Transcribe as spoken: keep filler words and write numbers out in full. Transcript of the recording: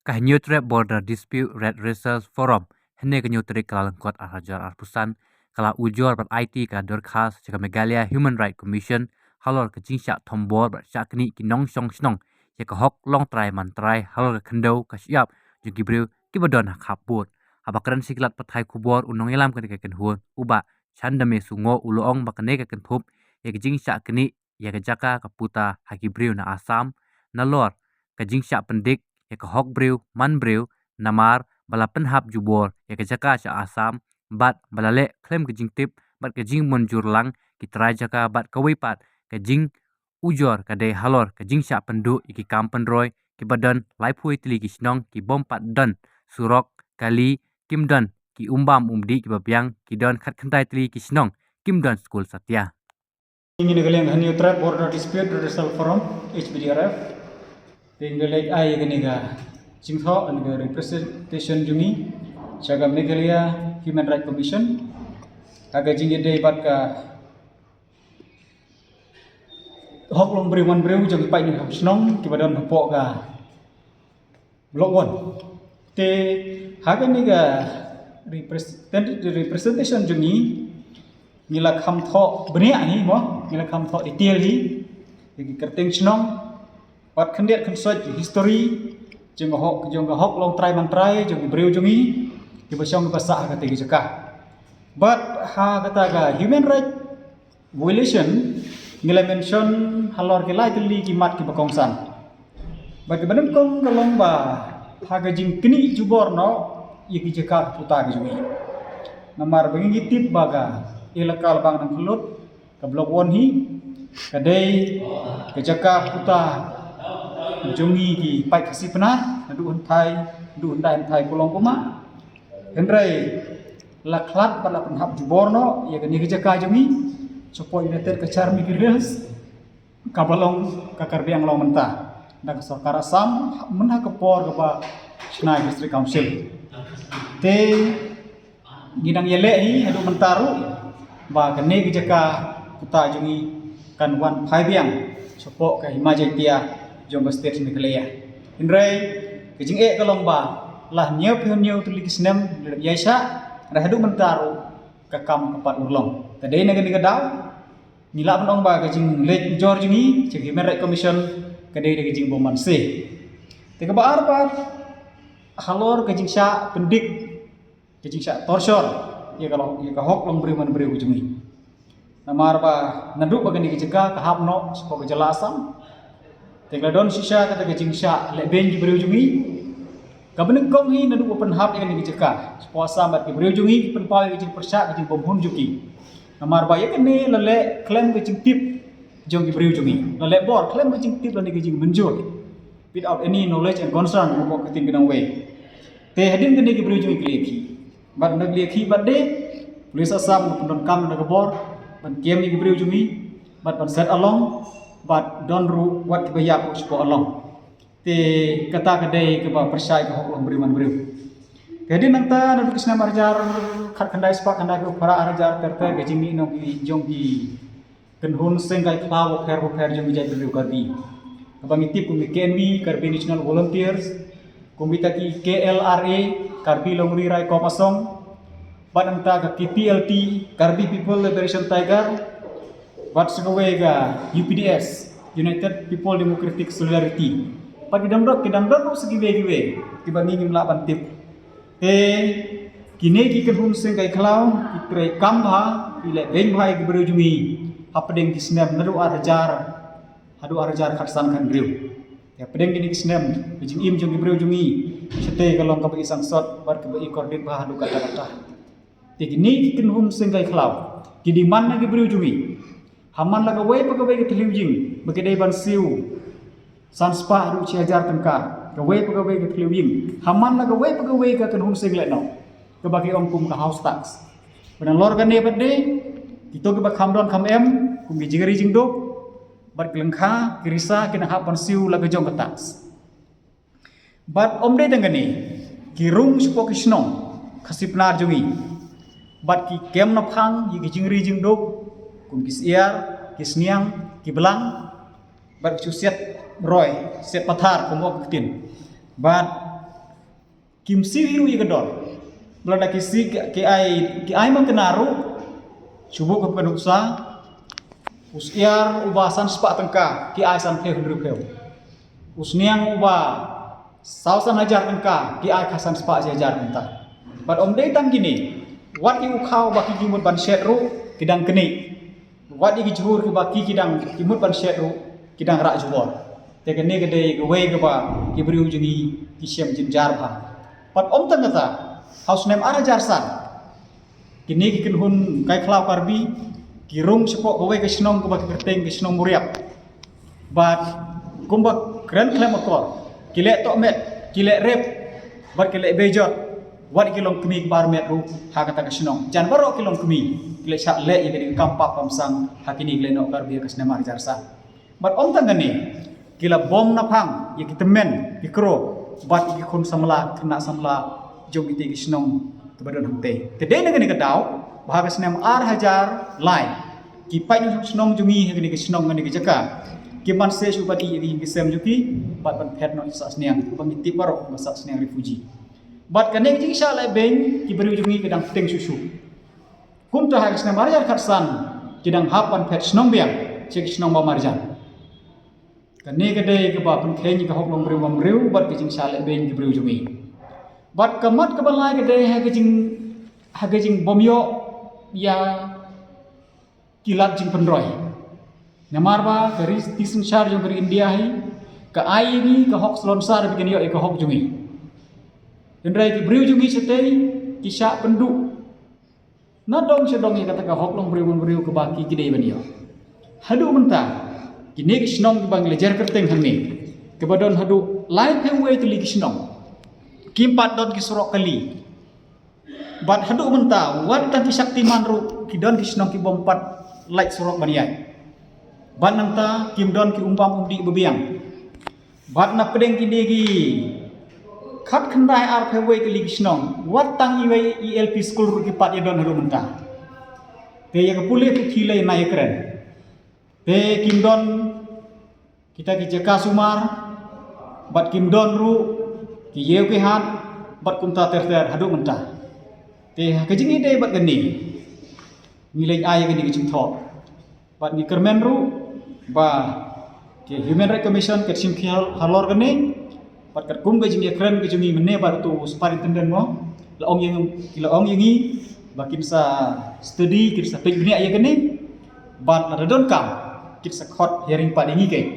Ka Hynñiewtrep Border Dispute Redressal Forum, hynne ka Hynñiewtrep Kyllalyngkot ar hajar arphew san, ka la ujor bad aiti ka dorkhas sha ka Meghalaya Human Rights Commission halor ka jingshah thombor bad shah knieh ki nongshong shnong ïa ka hok longtrai mantrai halor ka khyndew ka shyiap jong ki briew kiba don ha khapbud. Haba kren sha ki lad pathai khubor, u nongïalam kane ka kynhun, u Bah Chandame Sungoh, u la ong ba kane ka kynthup ïa ka jingshah knieh ïa ka jaka ka puta ha ki briew na Assam, nalor ka jingshah pyndik ïa ka hok briew man briew, namar ba la pynhap jubor ïa ka jaka sha Assam bad ba la leh khlem ka jingtip bad ka jingmynjur lang ki trai jaka, bad kawei pat ka jingujor ka dei halor ka jingshah pynduh ïa ki kam pynroi kiba don laiphew tylli ki shnong ki bym pat don surok kali, kim don ki umbam umdih kiba biang, ki don khatkhyndai tylli ki shnong kim don skul satia. Ngi na ka liang Hynñiewtrep Border Dispute Redressal Forum, H B D R F. Te ngi la leit ai ïa kane ka jingthoh, kane ka representation jong ngi sha ka Meghalaya Human Rights Commission ha ka jingïadei bad ka hok long briew man briew jong ki paid nongshong shnong kiba don hapoh ka Block One. Te ha kane ka represent-, representation jong ngi, ngi la kham thoh bniah hi mo, ngi la kham thoh detail hi ïa ki kyrteng shnong, bad khyndiat khynsoit ki history jong ka hok, jong ka hok longtrai mantrai jong ki briew jong ngi kiba shong kiba sah ha kata ka jaka. Bad ha kata ka human right violation ngi la mention halor ki lai tylli ki mat kiba kongsan. Bad kaba nyngkong ka long ba ha ka jingknieh jubor noh ïa ki jaka ka puta ka jong ngi. Namar ba ngi tip ba ka elaka Labang Nangkhyllut, ka Block One hi, ka dei ka jaka puta jong ngi ki paid Khasi Pnar, naduh hynthai, naduh hynthai hynthai Kulong Kuma. Hynrei la khlad bad la pynhap jubor noh ïa kane ka jaka jong ngi shapoh United Kachar Mikir Hills, kaba long ka Karbi Anglong mynta, da ka sorkar Assam mynha ka por kaba shna District Council. Te ngi dang ïaleh hi haduh mynta ruh ba kane ka jaka puta jong ngi kan wan phai biang shapoh ka Hima Jaiñtia jong ka State Meghalaya. Hynrei ka jingeh ka long ba la hynñiewphew hynñiew tylli ki snem la ïaishah, hynrei haduh mynta ruh ka kam ka pat urlong. Te dei na kane ka daw ngi lah ban ong ba ka jingleit ujor jong ngi sha ka Human Rights Commission ka dei da ka jingbymman se. Te kaba ar pat, halor ka jingshah pyndik, ka jingshah torture ïa ka long, ïa ka hok long briew man briew ka jong ngi. Namar ba naduh ba kane ka jaka ka hap noh shapoh ka jylla Assam, te ka la don shisha kata ka jingshah lehbeiñ ki briew jong ngi. Kaba nyngkong hi naduh ba pynhap ïa kane ka jaka shapoh Assam bad ki briew jong ngi ki pynpaw ïa ka jingpyrshah, ka jingbymhun jong ki. Namar ba ïa kane la leh khlem ka jingtip jong ki briew jong ngi, la leh bor khlem ka jingtip lane ka jingmynjur, without any knowledge and consent, kumba ka ktien ka nongwei. Te hadien kane ki briew jong ngi ki la ïakhih. Bad ynda ki la ïakhih bad de, police Assam ki pyndonkam da ka bor ban kem ïa ki briew jong ngi bad ban set along, bad don ruh wat kiba ïap ruh shapoh along. Te kata ka dei kaba pyrshah ïa ka hok long briew man briew. Te hadien nangta, naduh ka snem ar hajar khatkhyndai spah khyndaiphew phra, ar hajar ter ter, ka jingmih noh jong ki kynhun seng kai khlaw bapher bapher jong ki jaitbynriew Karbi, kaba ngi tip kum ki K N V, Karbi National Volunteers, kum kita ki K L R A, Karbi Longri Raikom Asong, bad nangta ka K P L T, Karbi People Liberation Tiger, bad sa kawei ka U P D S, United People Democratic Solidarity. Bad ki dang don, ki dang don ruh sa kiwei kiwei kiba ngi ngim lah ban tip. Te kine ki kynhun seng kai khlaw ki trei kam bha, ki lehbeiñ bha ïa ki briew jong ngi hapdeng ki snem naduh ar hajar haduh ar hajar khatsan khathynriew. Te hapdeng kine ki snem, ka jingim jong ki briew jong ngi shatei ka long kaba i sangsot bad kaba i kordit bha haduh katta katta. Te kine ki kynhun seng kai khlaw ki demand na ki briew jong ngi, ha man la kawei pa kawei ka thliew ïing ba ki dei ban siew san spah haduh shi hajar tyngka, kawei pa kawei ka thliew ïing, ha man la kawei pa kawei ka kynhun seng lehnoh, kaba ki ong kum ka house tax. Bad nalor kane pat de, kito kiba kham don kham em, kum ki jingri jingdup bad ki lyngkha, ki risa, ki nang hap ban siew la ka jong ka tax. Bad ym dei tang kane, ki rung shapoh ki shnong Khasi Pnar jong ngi, bad ki kem naphang ïa ki jingri jingdup, kum ki syiar, ki sniang, ki blang, bad ki shu siat roi, siat pathar, kumba ka ktien. Bad Kim siew hi ruh ïa ka dor. Ba lada ki siew ki, ki ai, ki ai man kane ruh, shu buh kum ka nuksa, u syiar uba san spah tyngka, ki ai san phew hynriew phew. U sniang uba saw san hajar tyngka, ki ai khatsan spah shi hajar mynta. Bad ym dei tang kine, wat ïa u khaw ba ki, ki mut ban shet ruh ki dang knieh. Wat ïa ki jhur kiba ki, ki dang, ki mut ban shet ruh ki dang rah jubor. Te kane ka dei kawei kaba ki briew jong ngi ki shem jynjar bha. Bad ym tang kata, ha u snem ar hajar san, kine ki kynhun kai khlaw Karbi ki rung shapoh kawei ka shnong kaba ki kyrteng ka shnong Muriap. Bad kumba kren khlem akor, ki leh tohmet, ki leh rep, bad ki leh bejot, wat ki longkmie kiba armet ruh ha kata ka shnong. Jan baroh ki longkmie ki la shah leh ïa kane ka kam pap kam sang ha kine ki lehnoh Karbi ha ka snem ar hajar san. Bad ym tang kane, ki la bom naphang ïa ki tymmen, ki kro, bad ïa ki khun samla, khynnah samla jong kite ki shnong kiba don hangtei. Te dei na kane ka daw ba ha ka snem ar hajar lai, ki paid nongshong shnong jong ngi ha kane ka shnong, kane ka jaka, ki man se shu ban ïeh ïa ki ïing ki sem jong ki bad ban phet noh sha Sniang, ba ngi tip baroh ba sha Sniang refugee. Bad kane ka jingshah lehbeiñ ki briew jong ngi ka dang pteng shuh shuh. Kumta ha ka snem ar hajar khatsan ki dang hap ban phet shnong biang sha ki shnong ba marjan. Kane ka dei kaba pynkheiñ ïa ka hok longbriew bambriew bad ka jingshah lehbeiñ ki briew jong ngi. Bad ka mat kaba lai ka dei ha ka jing, ha ka jingbym ïoh ïa ki lad jingpynroi. Namar ba ka ri, ka synshar jong ka ri India hi ka ai ïa ngi ka hok slonsar ba kin ïoh ïa ka hok jong ngi. Hynrei ki briew jong ngi shatei ki shah pynduh na dong sha dong ïa kata ka hok longbriew bambriew kaba ki, ki dei ban ïoh. Haduh mynta kine ki shnong kiba ngi la jer kyrteng hangne, kiba don haduh laiphew wei tylli ki shnong, kim pat don ki surok kali. Bad haduh mynta wat tang ki Shaktiman ruh ki don ki shnong ki bym pat lait surok ban ïaid. Bad nangta kim don ki umbam umdih babiang. Bad na pdeng kine ki khatkhyndai arphew wei tylli ki shnong, wat tang iwei i L P school ruh kim pat ïa don haduh mynta. Te ïa ka pule puthi lei na ïa kren. Te kim don kita ki jaka sumar, bad kim don ruh ki ïew ki hat, bad kumta ter ter haduh mynta. Te ha ka jingïadei bad kane, ngi leit ai ïa kane ka jingthoh. Bad ngi kyrmen ruh ba ka Human Rights Commission ka shim khia halor kane. Bad katkum ka jingïakren ka jong ngi mynne bad uto u superintendent mo, la ong ïa ngi, ki la ong ïa ngi ba kin sa study, kin sa peit bniah ïa kane. Bad lada donkam kin sa khot hearing pat ïa ngi keiñ.